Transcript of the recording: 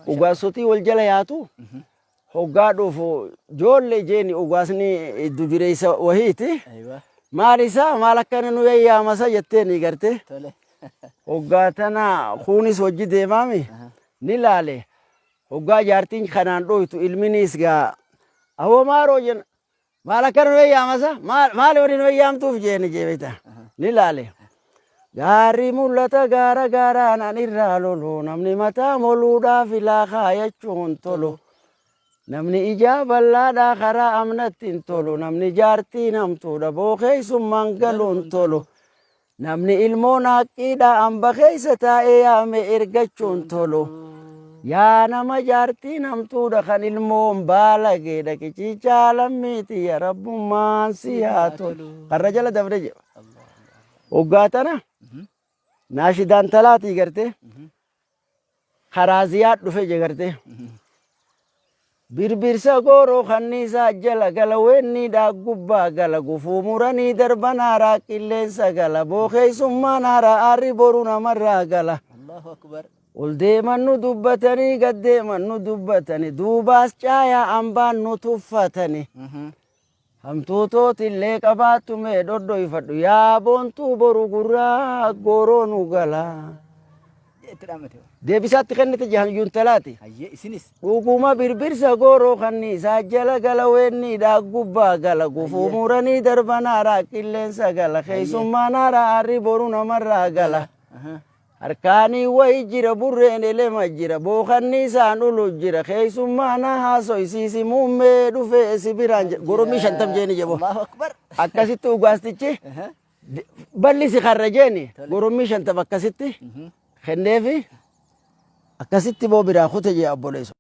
Ugaasotii wal jala yaatu hoggaa dhufu joollee jeeni ugaasni iddu jireessa wahiiti. Aywa. Maal isaa maal akkana nu yayyaamasa jetteeni garte. Tole. Hoggaa tana kuunis hojii deemaami ni laale. Hoggaa jaartiin kanaan dhoytu ilminiis gaa awoo maaroo jenna. Maal akkana nu yayyaamasa maal maali wani nu yayyaamtuuf jeeni jeebita ni laale. Gaarri mul'ata gaara gaaraan an irraa lolu namni mataa moluudhaaf ilaa kaayachuun tolu. Namni ijaa bal'aadhaa karaa amnatti hin tolu namni jaartiin hamtuudha bookeessummaan galuun tolu. Namni ilmoo naaqqiidha amba keessa taa'ee yaame ergachuun tolu. Yaa nama jaartiin hamtuudha kan ilmoon baalageedha qiciichaa lammiiti ya rabbummaan si haa tolu. Karra jala dabre jedha. Hoggaa tana naashidaan talaatii gartee karaa ziyaad dhufe je gartee. Birbirsa gooroo kanniisaa jala gala weennii gubbaa gala gufuu muranii darban haaraa qilleensa gala bookeessummaan haaraa aarri boru namarraa gala. Allahu akbar. Ol deeman nu dubbatanii gad deeman nu dubbatanii duubaas caayaa ambaan nu tuffatanii. Hamtuutootillee qabaattu mee dhodhoyfadhu yaa boontuu boru gurraa gooroo nu gala. Itti dhaamate. Deebisaatti kennite jahayyuun talaati. Hayyee isinis. Dhuguma birbirsa gooroo kanniisaa jala gala weenniidhaa gubbaa gala gufuu muranii darban haaraa qilleensa gala keessummaan haaraa aarri boru namarraa gala. Harkaanii wayi jira burreen elema jira bookanniisaan ulu jira keessummaa na haasoysiisi muummee dhufee si biraan jira gorommii 50 jeeni jebo. Allahu akbar. Akkasitti ugaastichi bal'isi karra jeeni gorommii 50 akkasitti kenneefi akkasitti boo biraa kute jee obboleessu.